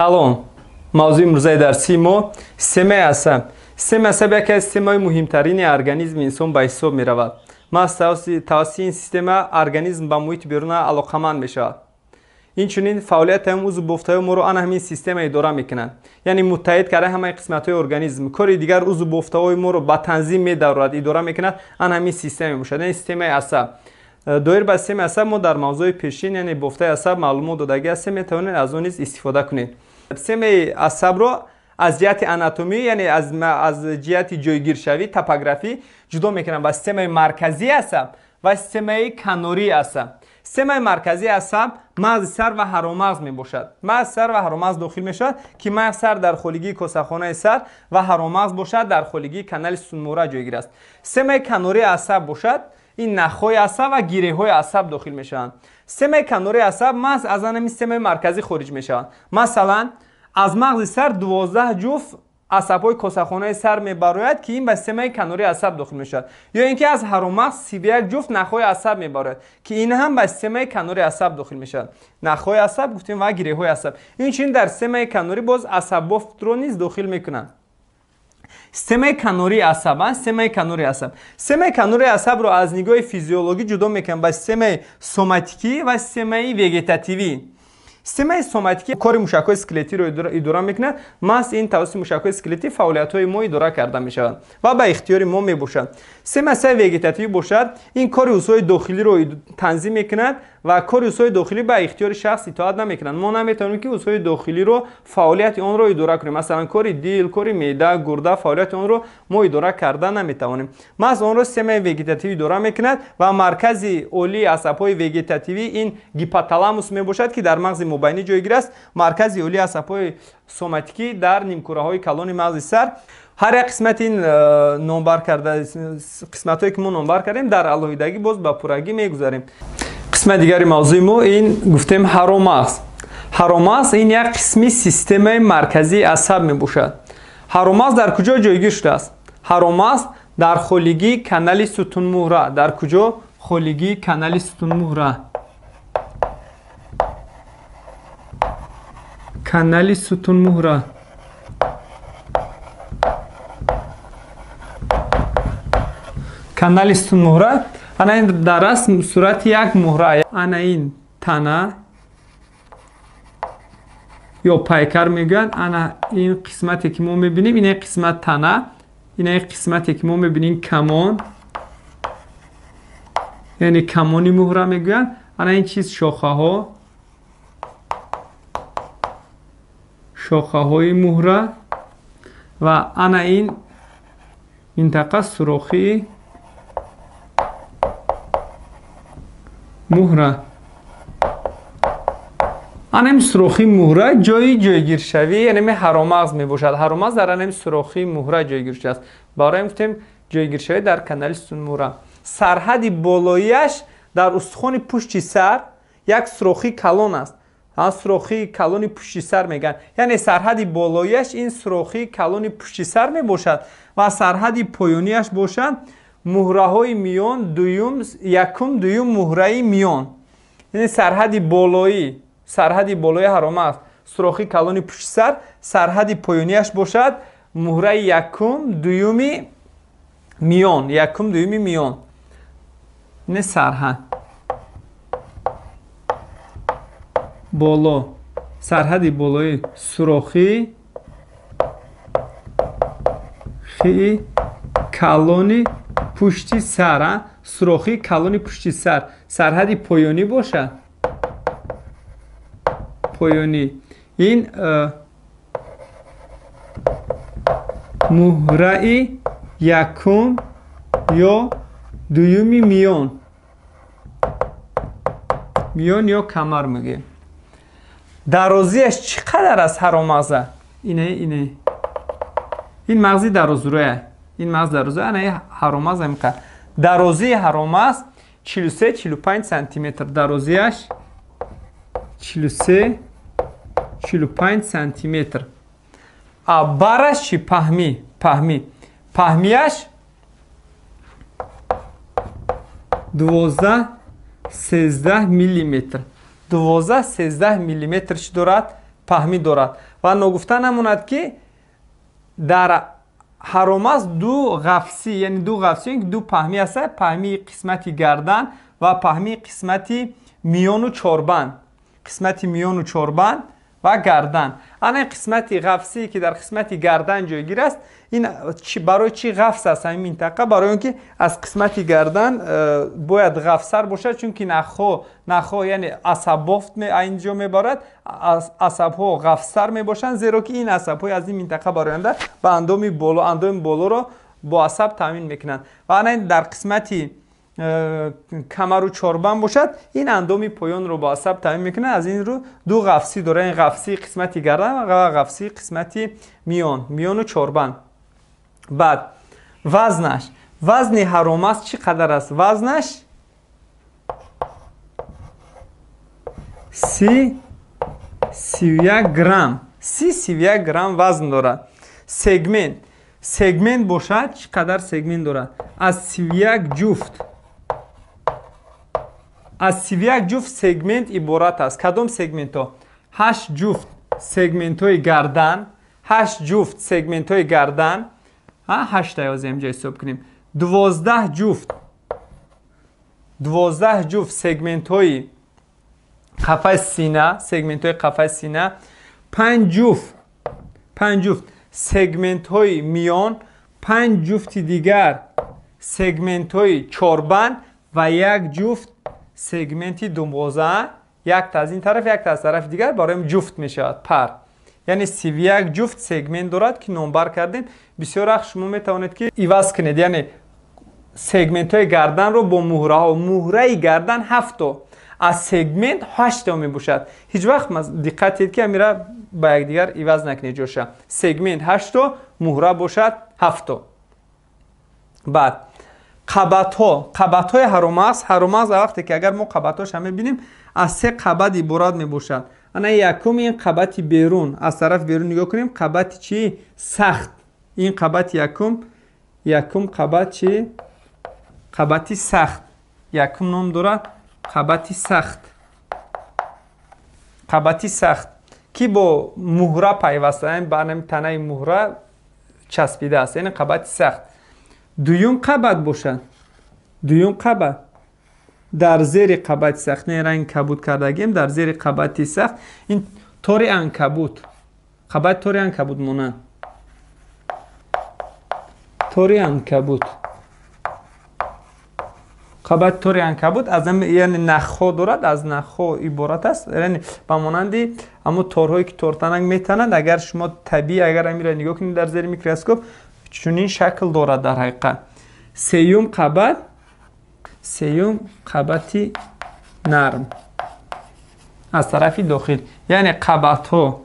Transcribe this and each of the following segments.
Салом. Мавзӯи имрӯзаи дарсии мо системаи асаб. Системаи асаб яке аз системаҳои муҳимтарини организми инсон ба ҳисоб меравад. Маҳз тавассути ин система организм ба муҳити беруна алоқаманд мешавад. Инчунин фаъолияти ҳамин узв бофтаҳои моро ана ҳамин система идора мекунад. Яъне муттаҳид кардаи ҳамаи қисматҳои организм, кори дигар узв бофтаҳои моро ба танзим медарорад, идора мекунад, ана ҳамин система мебошад, яъне системаи асаб. Доир ба системаи асаб мо дар мавзӯи пешин, яъне бофтаи асаб, маълумот додагӣ ҳастем, метавонед аз он низ истифода кунед. Системаи асабро аз ҷиҳати анатомӣ, яъне аз ҷиҳати ҷойгиршавӣ, топографӣ ҷудо мекунанд ба системаи марказии асаб ва системаи канории асаб. Системаи марказии асаб мағзи сар ва ҳаромағз мебошад. Мағзи сар ва ҳаромағз дохил мешавад, ки мағзи сар дар холигии косахонаи сар ва ҳаромағз бошад дар холигии канали сутунмуҳра ҷойгир аст. Системаи канории асаб бошад, ин нахҳои асаб ва гиреҳҳои асаб дохил мешаванд. Системаи канории асаб маҳз аз ҳамин системаи марказӣ хориҷ мешаванд. Масалан, аз мағзи сар 12 ҷуфт асабҳои косахонаи сар мебарояд, ки ин ба системаи канории асаб дохил мешавад. Ё ин ки аз ҳаромағз 31 ҷуфт нахҳои асаб мебарояд, ки ин ҳам ба системаи канории асаб дохил мешавад. Нахҳои асаб гуфтем ва гиреҳҳои асаб. Инчунин дар системаи канорӣ боз асаббофтро низ дохил мекунанд. Системаи канории асаб, системаи канории асаб. Системаи канории асабро аз нигоҳи физиологӣ ҷудо мекунанд ба системаи соматикӣ ва системаи вегетативӣ. Системаи соматикӣ кори мушакҳои скелетиро идора мекунад. Маҳз ин тавассути мушакҳои скелетӣ фаъолиятҳои мо идора карда мешаванд ва ба ихтиёри мо мебошад. Системаи асаби вегетативӣ бошад, ин кори узвҳои дохилиро танзим мекунад ва кори узвҳои дохилӣ ба ихтиёри шахс итоат намекунад. Мо наметавонем, ки узвҳои дохилиро фаъолияти онро идора кунем. Масалан, кори дил, кори меъда, гурда, фаъолияти онро мо идора карда наметавонем. Маҳз онро системаи вегетативӣ идора мекунад ва маркази олии асабҳои вегетативӣ ин гипоталамус мебошад, ки дар мағзи мобайнӣ ҷойгир аст. Маркази олии асабҳои соматикӣ дар нимкураҳои калони мағзи сар. Ҳар як қисмати ин номбар карда, қисматҳое ки мо номбар кардем, дар алоҳидагӣ боз ба пуррагӣ мегузарем. Қисмати дигари мавзӯи мо ин гуфтем ҳаромағз. Ҳаромағз ин як қисми системаи марказии асаб мебошад. Ҳаромағз дар куҷо ҷойгир шудааст? Ҳаромағз дар холигии канали сутунмуҳра. Дар куҷо? Холигии канали сутунмуҳра. Канали сутунмуҳра. Канали сутунмуҳра. Ана ин дар расм сурати як муҳра. Ана ин тана ё пайкар мегӯянд. Ана ин қисмате ки мо мебинем, ин қисмат тана, ин қисмате ки мо мебинем камон, яъне камони муҳра мегӯянд. Ана ин чиз шохаҳо, шохаҳои муҳра ва ана ин минтақа сурохии муҳра. Ана ин сурохии муҳра ҷои ҷойгиршавӣ, яъне ҳаромағз мебошад. Ҳаромағз дар ана ин сурохии муҳра ҷойгир шудааст. Барои ин гуфтем ҷойгиршавӣ дар канали сутунмуҳра. Сарҳади болояш дар устухони пушти сар як сурохии калон аст. Сурохии калони пушти сар мегӯянд. Яъне сарҳади болояш ин сурохии калони пушти сар мебошад ва сарҳади поёнияш бошад муҳраҳои миён, дуюм, якум, дуюм муҳраи миён. Яъне сарҳади болоӣ, сарҳади болои ҳаромағз сурохии калони пушти сар, сарҳади поёнияш бошад муҳраи якум, дуюми миён, якум, дуюми миён. Ин сарҳад боло, сарҳади болои сурохии калони пушти сар, сурохии калони пушти сар, сарҳади поёнӣ бошад, поёнӣ ин муҳраи якум ё дуюми миён, миён ё камар мегӯем. Дарозиаш чӣ қадар аст ҳаромағза? Ине, ине. Ин мағзи дарозрӯя. Ин мағз дарозрӯя, ана ҳаромағз ҳамин қадар. Дарозии ҳаромағз 43-45 сантиметр. Дарозиаш 43-45 сантиметр. А бараш чӣ? Паҳмӣ, паҳмӣ. Паҳмияш 12-13 миллиметр. 12-13 миллиметр чӣ дорад? паҳмӣ дорад. Ва ногуфта намонад, ки дар ҳаромаз ду ғафсӣ, яъне ду ғафсӣ, ду паҳмӣ аст: паҳмии қисмати гардан ва паҳмии қисмати миёну чорбанд, қисмати миёну чорбанд ва гардан. Ана қисмати ғафсӣ, ки дар қисмати гардан ҷойгир аст, ин барои чӣ ғафс аст ҳамин минтақа? Барои он ки аз қисмати гардан бояд ғафстар бошад, чунки нахҳо, яъне асаббофт инҷо мебарад, асабҳо ғафстар мебошанд, зеро ки ин асабҳои аз ин минтақа бароянда ба андоми боло, андоми болоро бо асаб таъмин мекунанд. Ва ана дар қисмати камару чорбанд бошад, ин андоми поёнро бо асаб таъмин мекунад. Аз ин рӯ ду ғафсӣ дорад: ин ғафсии қисмати гардан ва ғафсии қисмати миёну чорбанд. Баъд вазнаш, вазни ҳаромаз чӣ қадар аст? Вазнаш 31 грамм, 31 грамм вазн дорад. Сегмент бошад, чӣ қадар сегмент дорад? Аз 31 ҷуфт, аз 31 ҷуфт сегмент иборат аст. Кадом сегментҳо? 8 ҷуфт сегментҳои гардан, 8 ҷуфт сегментҳои гардан, ҳашта ёзем инҷо ҳисоб кунем, 12 ҷуфт, 12 ҷуфт сегментҳои қафаси сина, сегментҳои қафаси сина, 5 ҷуфт, 5 ҷуфт сегментҳои миён, 5 ҷуфти дигар сегментҳои чорбанд ва 1 ҷуфт сегменти думғоза, якта аз ин тараф, якта аз тарафи дигар, барои ҷуфт мешавад пар. Яъне 31 ҷуфт сегмент дорад, ки номбар кардем. Бисёр вақт шумо метавонед, ки иваз кунед, яъне сегментҳои гарданро бо муҳраҳо. Муҳраи гардан 7то, аз сегмент 8то мебошад. Ҳеҷ вақт диққат диҳед, ки амира ба якдигар иваз накунед ҷоша. Сегмент 8то, муҳра бошад 7то. Баъд қабатҳо, қабатҳои ҳаромағз. Ҳаромағз вақте ки агар мо қабатҳоша мебинем, аз 3 қабат иборат мебошад. Ана якум ин қабати берун, аз тарафи берун нигоҳ кунем, қабати чӣ? Сахт. Ин қабати якум, якум қабат чӣ? Қабати сахт. Якум ном дорад қабати сахт. Қабати сахт, ки бо муҳра пайваста, яъне ба танаи муҳра часпидааст, яъне қабати сахт. Дуюм қабат бошад, дуюм қабат дар зери қабати сахт, не ранги кабуд кардагим, дар зери қабати сахт ин тори анкабут, қабати тори анкабут монанд, тори анкабут, қабати тори анкабут аз яъне нахҳо дорад, аз нахҳо иборат аст, яъне ба монанди ҳамон торҳое, ки тортанак метанад. Агар шумо табиӣ агар амира нигоҳ кунед дар зери микроскоп, чунин шакл дорад дар ҳақиқат. Сеюм қабат, сеюм қабати нарм аз тарафи дохил, яъне қабатҳо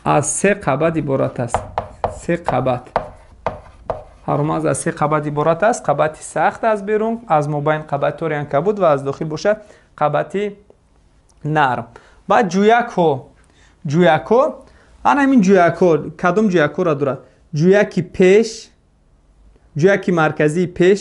аз 3 қабат иборат аст. 3 қабат ҳаромағз аз 3 қабат иборат аст: қабати сахт аз берун, аз мобайн қабати тори анкабут ва аз дохил бошад қабати нарм. Баъд ҷӯякҳо, ҷӯякҳо, ана ҳамин ҷӯякҳо кадом ҷӯякҳоро дорад? Ҷӯяки пеш, ҷӯяки марказии пеш,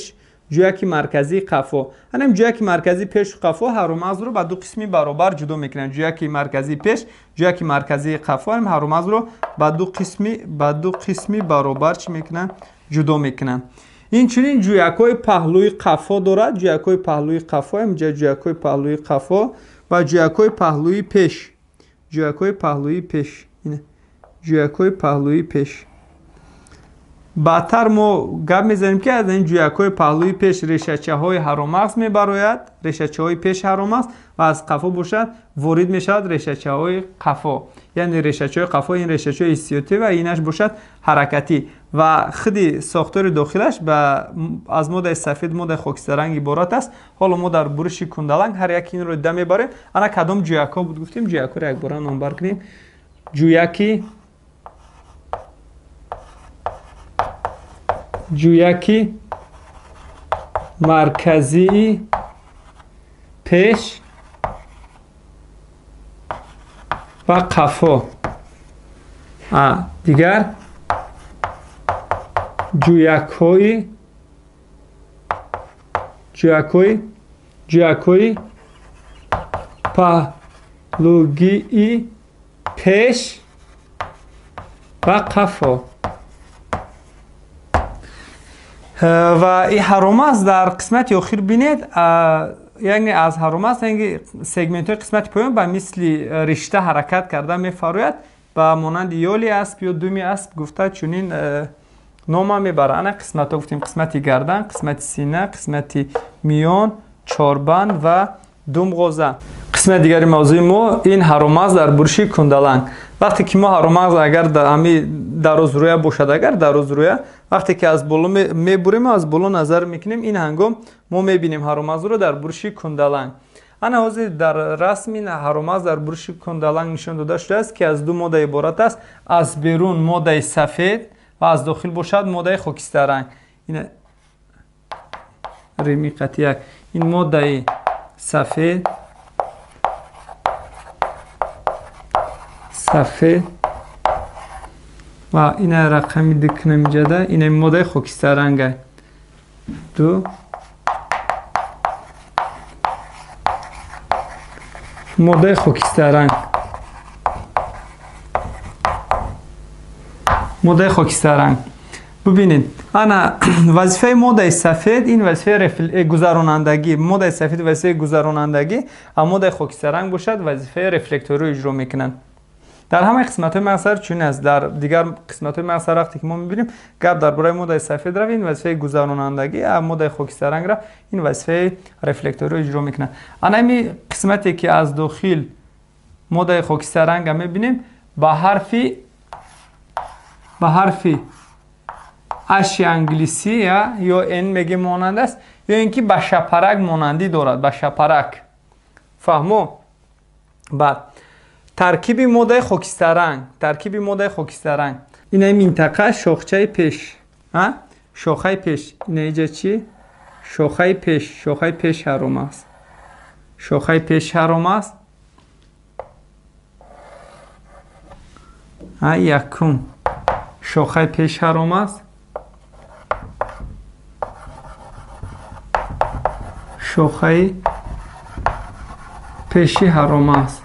ҷӯяки марказии қафо. Ҳанам ҷӯяки марказии пешу қафо ҳаромағзро ба ду қисми баробар ҷудо мекунанд. Ҷӯяки марказии пеш, ҷӯяки марказии қафо ҳам ҳаромағзро ба ду қисми баробар чӣ мекунанд? Ҷудо мекунанд. Инчунин ҷӯякҳои паҳлӯи қафо дорад, ҷӯякҳои паҳлӯи қафо, инҷа ҷӯякҳои паҳлӯи қафо ва ҷӯякҳои паҳлӯи пеш, ҷӯякҳои паҳлӯи пеш, ҷӯякҳои паҳлӯи пеш. Баъдтар мо гап мезанем, ки аз ин ҷӯякҳои паҳлӯи пеш решачаҳои ҳаромағз мебарояд, решачаҳои пеш ҳаромағз, ва аз қафо бошад ворид мешавад решачаҳои қафо. Яъне решачаҳои қафо ин решачаҳои ҳиссиётӣ ва инаш бошад ҳаракатӣ. Ва худи сохтори дохилаш аз моддаи сафед, моддаи хокистарранг иборат аст. Ҳоло мо дар буриши кундаланг ҳар яки инро дида мебарем. Ана кадом ҷӯякҳо буд гуфтем, ҷӯякҳоро якбора номбар кунем. Ҷӯяки марказии пеш ва қафо. Дигар ҷӯякҳои паҳлугии пеш ва қафо. Ва ин ҳаромаз дар қисмати охир бинед, яъне аз ҳаромаз яъне сегментҳои қисмати поён ба мисли ришта ҳаракат карда мефарояд, ба монанди ёли асп ё думи асп гуфта чунин нома мебарад. Ана қисматҳо гуфтем: қисмати гардан, қисмати сина, қисмати миён, чорбанд ва думғоза. Қисмати дигари мавзӯи мо ин ҳаромаз дар буриши кундаланг. Вақте ки мо ҳаромаз агар ҳами дарозрӯя бошад, агар дарозрӯя, вақте ки аз боло мебурем, аз боло назар мекунем, ин ҳангом мо мебинем ҳаромазро дар буриши кундаланг. Ана ҳозир дар расм ин ҳаромаз дар буриши кундаланг нишон дода шудааст, ки аз ду модда иборат аст: аз берун моддаи сафед ва аз дохил бошад моддаи хокистарранг. Ин реми қатъияк, ин моддаи сафед ва ина рақами ду кунам иҷада, ина моддаи хокистарранга. Ду моддаи хокистарранг, моддаи хокистарранг. Бубинед, ана вазифаи моддаи сафед ин вазифаи гузаронандагӣ, моддаи сафед вазифаи гузаронандагӣ, а моддаи хокистарранг бошад вазифаи рефлекториро иҷро мекунанд. Дар ҳамаи қисматҳои мағзсар чунин аст. Дар дигар қисматҳои мағзсар вақте ки мо мебинем, гап дар бораи моддаи сафед рафт, ин вазифаи гузаронандагӣ, а моддаи хокистарранг рафт, ин вазифаи рефлекториро иҷро мекунад. Ана ҳамин қисмате ки аз дохил моддаи хокистарранга мебинем, ба ҳарфи аши англисӣ ё н мегем монанд аст, ё ин ки ба шапарак монандӣ дорад, ба шапарак. Фаҳмо? Баъд таркиби моддаи хокистарранг, таркиби моддаи хокистарранг. Ина минтақа шохчаи пеш, шохаи пеш. Ина иҷа чӣ? Шохаи пеш, шохаи пеш ҳаром аст, шохаи пеш ҳаром аст. Якум шохаи пеш ҳаром аст, шохаи пеши ҳаром аст.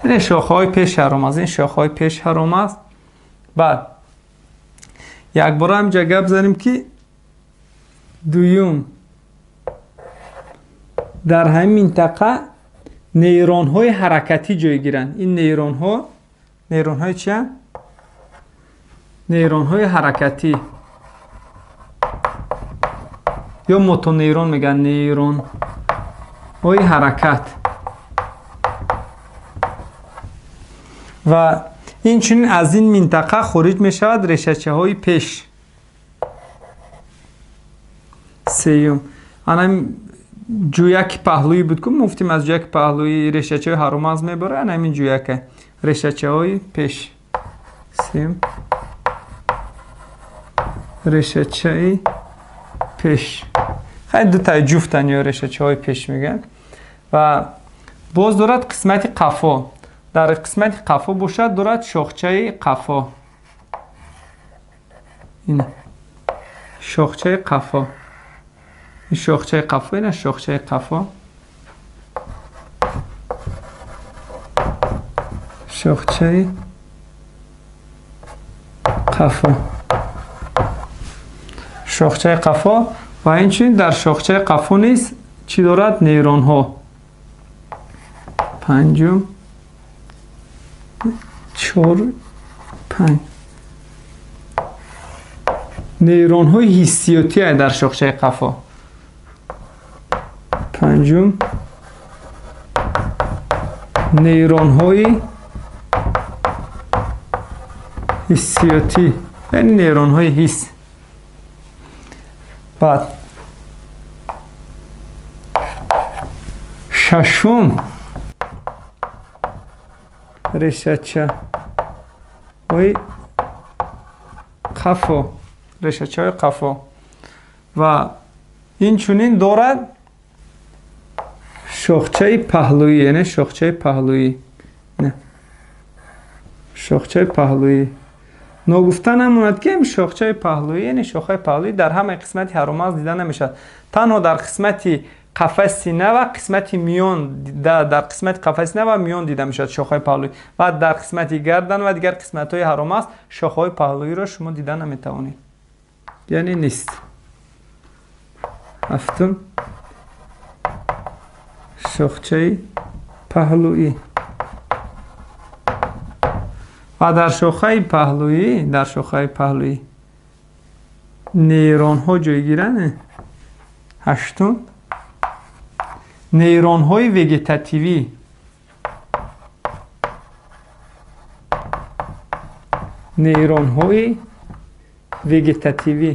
Ин шохаҳои пеш ҳаром аст, ин шохаҳои пеш ҳаром аст. Баъд якбора ҳамҷа гап занем, ки дуюм дар ҳамин минтақа нейронҳои ҳаракатӣ ҷой гиранд. Ин нейронҳо, нейронҳои чия? Нейронҳои ҳаракатӣ ё мотонейрон мегӯянд, нейронҳои ҳаракат. Ва инчунин аз ин минтақа хориҷ мешавад решачаҳои пеш. Сеюм, ана ҷӯяки паҳлӯӣ буд, ку гуфтем аз ҷӯяки паҳлӯӣ решачаҳои ҳаромаз мебарад, ана ҳамин ҷӯяка решачаҳои пеш. Сеюм решачаи пеш. Хай дутаи ҷуфтан ё решачаҳои пеш мегӯянд. Ва боз дорад қисмати қафо. Дар қисмати қафо бошад дорад шохчаи қафо. Ин шохчаи қафо, ин шохчаи қафо, ина шохчаи қафо, шохчаи қафо, шохчаи қафо. Ва инчунин дар шохчаи қафо низ чӣ дорад? Нейронҳо. Панҷум, чор, панҷ нейронҳои ҳиссиётӣ дар шохчаи қафо. Панҷум нейронҳои ҳиссиётӣ, яъне нейронҳои ҳис. Баъд шашум решачаҳои қафо, решачаҳои қафо. Ва инчунин дорад шохчаи паҳлӯӣ, яъне шохчаи паҳлӯӣ, шохчаи паҳлӯӣ. Ногуфта намонад, ки шохчаи паҳлӯӣ, яъне шохаи паҳлӯӣ дар ҳамаи қисмати ҳаромаз дида намешавад. Танҳо дар қисмати қафаси сина ва қисмати миён, дар қисмати қафаси сина ва миён дида мешавад шохаҳои паҳлӯӣ ва дар қисмати гардан ва дигар қисматҳои ҳароммағз шохаҳои паҳлӯиро шумо дида наметавонед, яъне нест. Ҳафтум, шохчаи паҳлӯӣ ва дар шохаи паҳлӯӣ нейронҳо ҷойгиранд. Ҳаштум, нейронҳои вегетативӣ. Нейронҳои вегетативӣ.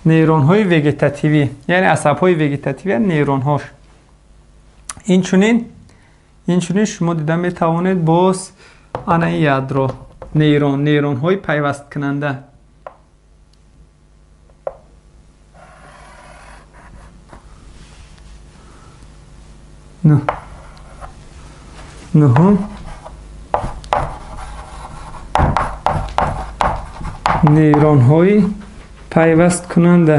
Нейронҳои вегетативӣ, яъне асабҳои вегетативӣ нейронҳош. Инчунин шумо дида метавонед боз ана ин ядро, нейронҳои пайвасткунанда. Нуҳум, нейронҳои пайвасткунанда.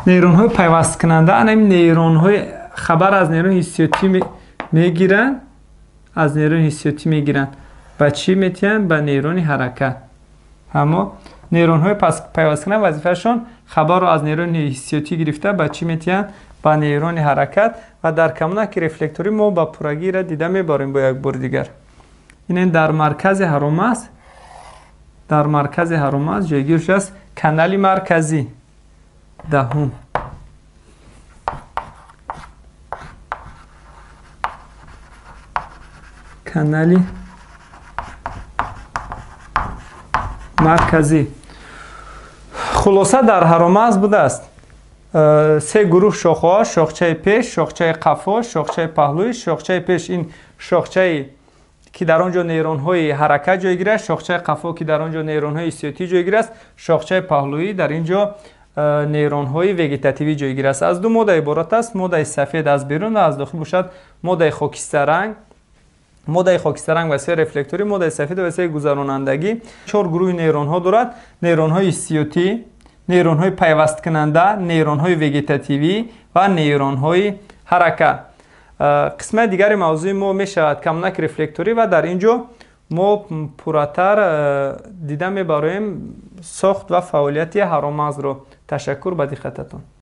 Нейронҳои пайвасткунанда ана ин нейронҳои хабар аз нейрони ҳиссиётӣ мегиранд, аз нейрони ҳиссиётӣ мегиранд. Ба чӣ метиҳанд? Ба нейрони ҳаракат. Ҳамо нейронҳои пайвасткунанда вазифаашон хабарро аз нейрони ҳиссиётӣ гирифта ба чӣ метиҳанд? Ба нейрони ҳаракат. Ва дар камонаки рефлекторӣ мо ба пуррагиро дида мебарем бо як бори дигар. Ин дар маркази ҳароммағз, дар маркази ҳароммағз ҷойгир шудааст канали марказӣ. Даҳум, канали марказӣ. Хулоса дар ҳароммағз будааст се гурӯҳ шохаҳо: шохчаи пеш, шохчаи қафо, шохчаи паҳлӯӣ. Шохчаи пеш ин шохчае ки дар он ҷо нейронҳои ҳаракат ҷойгир аст, шохчаи қафо ки дар он ҷо нейронҳои ҳиссиётӣ ҷойгир аст, шохчаи паҳлӯӣ дар ин ҷо нейронҳои вегетативӣ ҷойгир аст. Аз ду модда иборат аст: моддаи сафед аз берун ва аз дохил бошад моддаи хокистаранг. Моддаи хокистаранг василаи рефлекторӣ, моддаи сафед василаи гузаронандагӣ. Чор гурӯҳи нейронҳо дорад: нейронҳои ҳиссиётӣ, нейронҳои пайвасткунанда, нейронҳои вегетативӣ ва нейронҳои ҳаракат. Қисмати дигари мавзӯи мо мешавад камонаки рефлекторӣ ва дар ин ҷо мо пурратар дида мебароем сохт ва фаъолияти ҳароммағзро. Ташаккур ба диққататон.